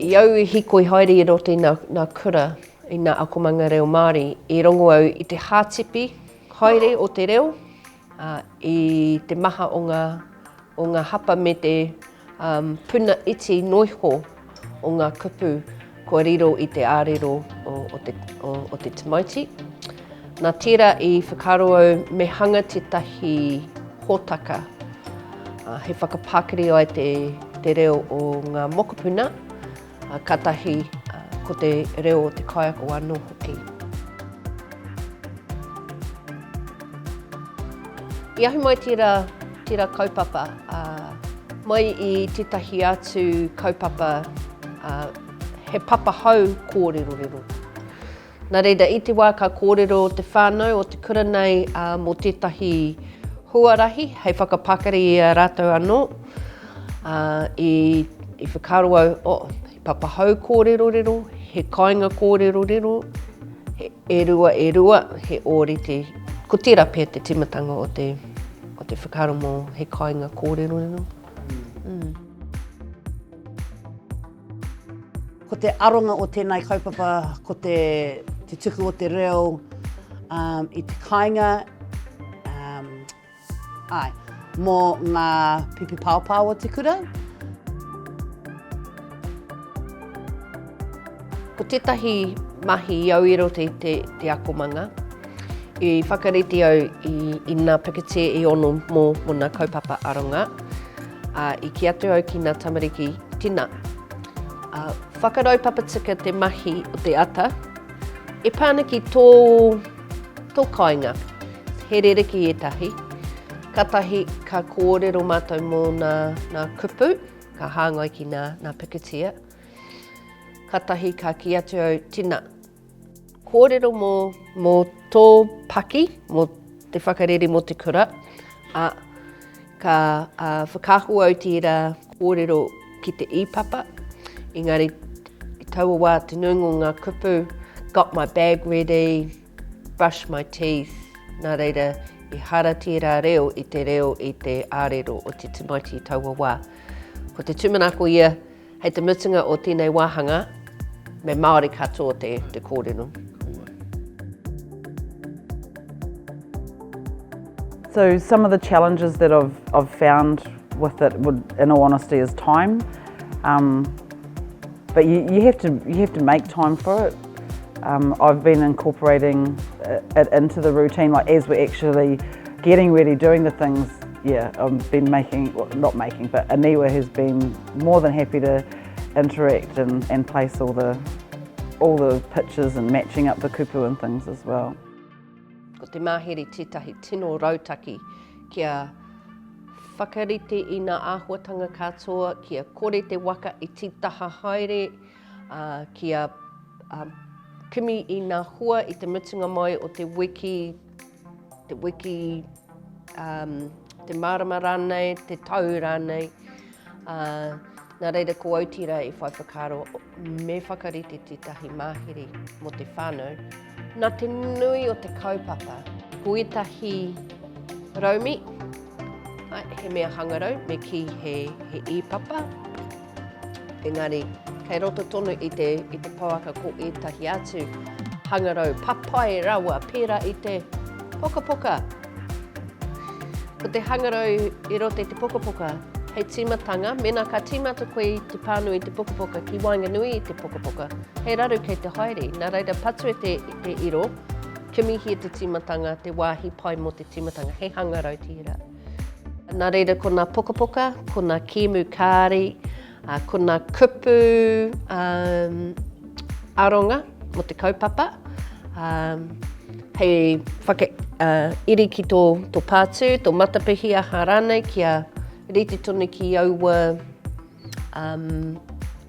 I au i hikoi haere i roto i nā, nā kura, i nā akomanga reo Māori, i rongo au i te hātepi haere o te reo, ā, i te maha o ngā, o ngā hapa me te um, puna iti noiho o ngā kupu kua riro i te ārero o, o, te, o, o te tamaiti. Nā tērā i whakaaro au me hanga tētahi hōtaka hei whakapākiri ai te, te reo o ngā mokopuna, kātahi ko te reo o te kaiako anō hoki. I ahu mai tērā, tērā kaupapa, mai i tētahi atu kaupapa, he papa hou kōrerorero. Nā reira, i te wā ka kōrero te whānau o te kura nei mō tētahi huarahi hei whakapakari i a rātou anō, i, i whakaaro au, oh, he papahou kōrerorero, he kāinga kōrerorero, he, e rua, e rua, he ōrite. Ko tērā pea te tīmatanga o te, o te whakaaro mō he kāinga kōrerorero. Mm. Ko te aronga o tēnei kaupapa ko te, te tuku o te reo um, i te kāinga, um, ai, mō ngā pipi paopao o te kura. Ko tētahi mahi i au i roto i te, te akomanga, i whakarite au i, i nā pikitia e ono mō, mō nā kaupapa aronga. Ā, i kī atu au ki ngā tamariki, Tēnā, ā, whakaraupapa tika te mahi o te ata, e pā ana ki tō, tō kāinga. He rerekē ētahi. Kātahi ka kōrero mātou mō ngā, ngā kupu, ka hāngai ki ngā, ngā pikitia. Kātahi ka kī atu au, Tēnā, Kōrero mō, mō tō paki, mō te whakarere mō te kura, ā, ka ā, whakaako au tērā kōrero ki te īpapa, engari i taua wā te nuinga o ngā kupu, got my bag ready, brush my teeth, nā reira, ehara tērā reo i te reo i te ārero o te tamaiti i taua wā. Ko te tūmanako ia, Hei te mutunga o tēnei wāhanga, me Māori katoa te, te kōrero. So some of the challenges that I've, I've found with it would, in all honesty, is time. Um, but you, you, have to, you have to make time for it. Um, I've been incorporating it into the routine, like as we're actually getting ready, doing the things, yeah, I've been making, well, not making, but Aniwa has been more than happy to interact and, and place all the, all the pictures and matching up the kupu and things as well. Ko te mahere tētahi tino rautaki kia whakarite i ngā āhuatanga katoa, kia kore te waka i tītaha haere, ā, kia ā, kimi i ngā hua i te mutunga mai o te wiki, te wiki, um, te marama rānei, te tau rānei. Ā, nā reira ko au tērā i whai whakaaro me whakarite tētahi mahere mō te whānau. Nā te nui o te kaupapa, ko ētahi raumi, ai, he mea hangarau, me kī he, he e-papa, Engari, kei roto tonu i te, i te pouaka ko ētahi atu hangarau papai rawa pērā i te pokapoka. Ko te hangarau i roto i te pokapoka, hei tīmatanga, mēnā ka tīmata koe i te pānui i te pokapoka ki waenganui i te pokapoka, he raru kei te haere. Nā reira, patua te, te iro, kimihia te tīmatanga, te wāhi pai mō te tīmatanga, he hangarau tērā. Nā reira ko nā pokapoka, ko nā kēmu kāri, ko nā kupu um, aronga mo te kaupapa, um, hei whaka, uh, iri ki tō, tō pātū, tō matapihi aha rānei kia rite tonu ki aua, um,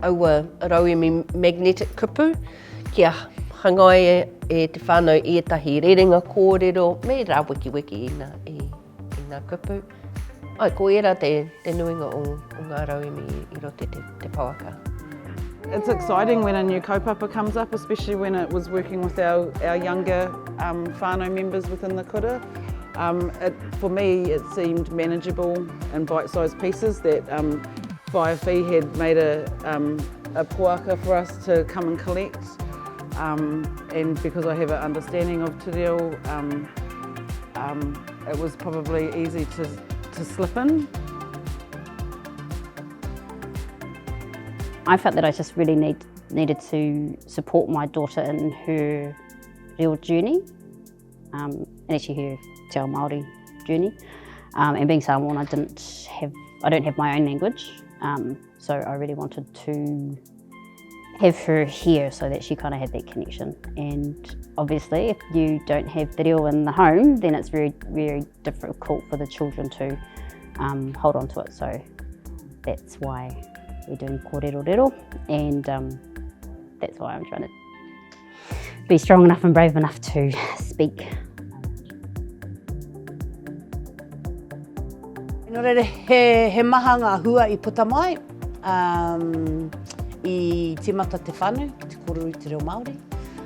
aua rauemi magnetic kupu kia hangaia e te whānau i ētahi rerenga kōrero me rāwekiweki i ngā, i, i ngā kupu. Ai, ko ērā te, te nuinga o, o ngā rauemi i roto i te, te pouaka. It's exciting when a new kaupapa comes up, especially when it was working with our, our younger um, whānau members within the kura. Um, it, for me, it seemed manageable in bite-sized pieces that um, Whaea Fee had made a, um, a poaka for us to come and collect um, and because I have an understanding of te reo, um, um, it was probably easy to, to slip in. I felt that I just really need, needed to support my daughter in her real journey, um, and actually her te ao Māori journey. Um, and being Samoan, I didn't have, I don't have my own language, um, so I really wanted to have her here so that she kind of had that connection. And obviously, if you don't have te reo in the home, then it's very, very difficult for the children to um, hold on to it. So that's why we're doing kōrero rero, and um, that's why I'm trying to be strong enough and brave enough to speak. Nō reira, he, he maha ngā hua i puta mai. Um, i tīmata te whānau ki te kōrero i te reo Māori.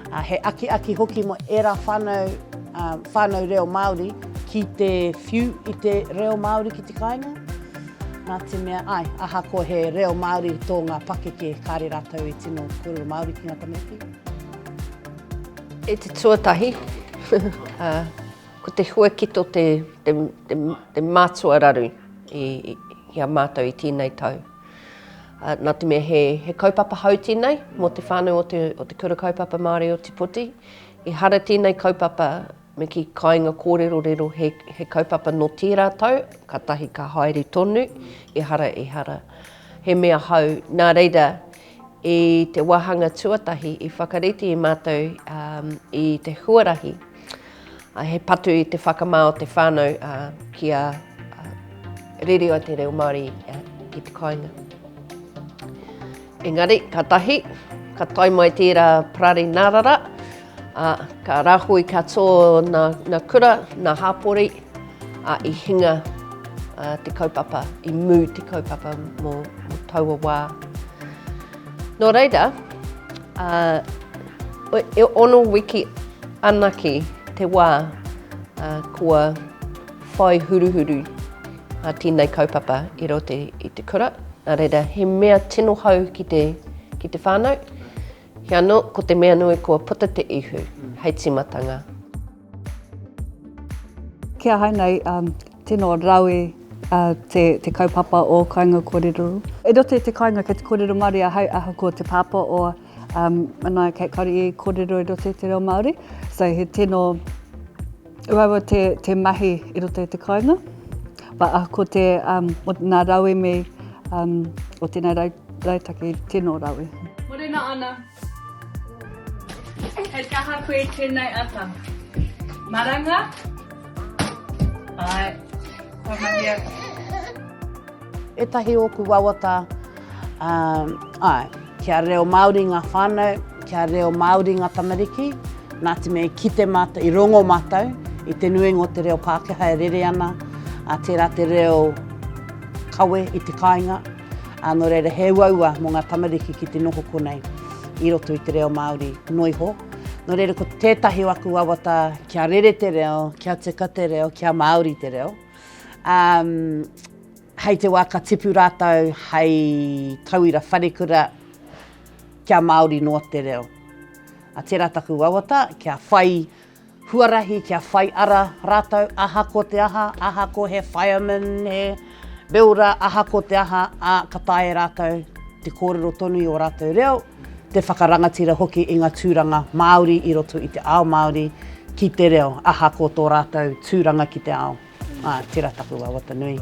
Uh, he akiaki hoki mō ērā whānau, um, whānau reo Māori ki te whiu i te reo Māori ki te kāinga. Nā te mea, ai, ahakoa he reo Māori tō ngā pakeke, kāre rātou e tino kōrero Māori ki ngā tamariki. I te tuatahi, ko te huakito te, te, te, te mātua raru i, i, i a mātou i tēnei tau. Uh, nā te mea he, he kaupapa hou tēnei mō te whānau o te, o te Kura Kaupapa Māori o Te Poti. Ehara tēnei kaupapa Me kī kāinga kōrerorero he, he kaupapa nō tērā tau, kātahi ka haere tonu, ehara, ehara. He mea hou. Nā reira, i te wāhanga tuatahi i whakarite i mātou um, i te huarahi, uh, he patu i te whakamā o te whānau uh, kia uh, rere ai te reo Māori uh, ki te kāinga. Engari, kātahi, ka tae mai tērā parari nārara, ā, ka rāhui katoa nā, nā kura, nā hāpori, ā, i hinga ā, te kaupapa, i mū te kaupapa mō, mō taua wā. Nō reira, ā, e ono wiki anake te wā ā, kua whai huruhuru ā, tēnei kaupapa i roto i te kura. Nā reira, he mea tino hou ki te, ki te whānau. He anō, ko te mea nui kua puta te ihu hei tīmatanga. Ki ahau nei, um, tino rawe uh, te, te kaupapa o Kāinga Kōrero. I roto i te kāinga kei te kōrero Māori ahau ahakoa te pāpā o um, Manaia Kate Kauri i kōrero i roto i te reo Māori. So he tino Uaua te, te mahi i roto i te kāinga. But ahakoa te, um, o nā rauemi um, o tēnei rau, rautaki, tino rawe. Morena Ana. Hei taha koe tēnei ata. Maranga? Ai, kua mahia. Ētahi ōku wawata, um, āe, kia reo Māori ngā whānau, kia reo Māori ngā tamariki, nā te mea i kite mātou, i rongo mātou i te nuinga o te reo Pākehā e rere ana, ā, tērā te reo kawe i te kāinga, ā, nō reira he uaua mō ngā tamariki ki te noho konei i roto i te reo Māori noiho. Nō reira ko tētahi o aku wawata kia rere te reo, kia tika te reo, kia Māori te reo. Um, hei te wā ka tipu rātou hei tauira wharekura kia Māori noa te reo. A tērā taku wawata, kia whai huarahi, kia whai ara rātou, ahakoa te aha, ahakoa he fireman, he builder, ahakoa te aha, ā, ka taea e rātou te kōrero tonu i ō rātou reo, te whakarangatira hoki i ngā tūranga Māori i roto i te ao Māori ki te reo, ahakoa tō rātou tūranga ki te ao. Ā, tērā taku wawata nui.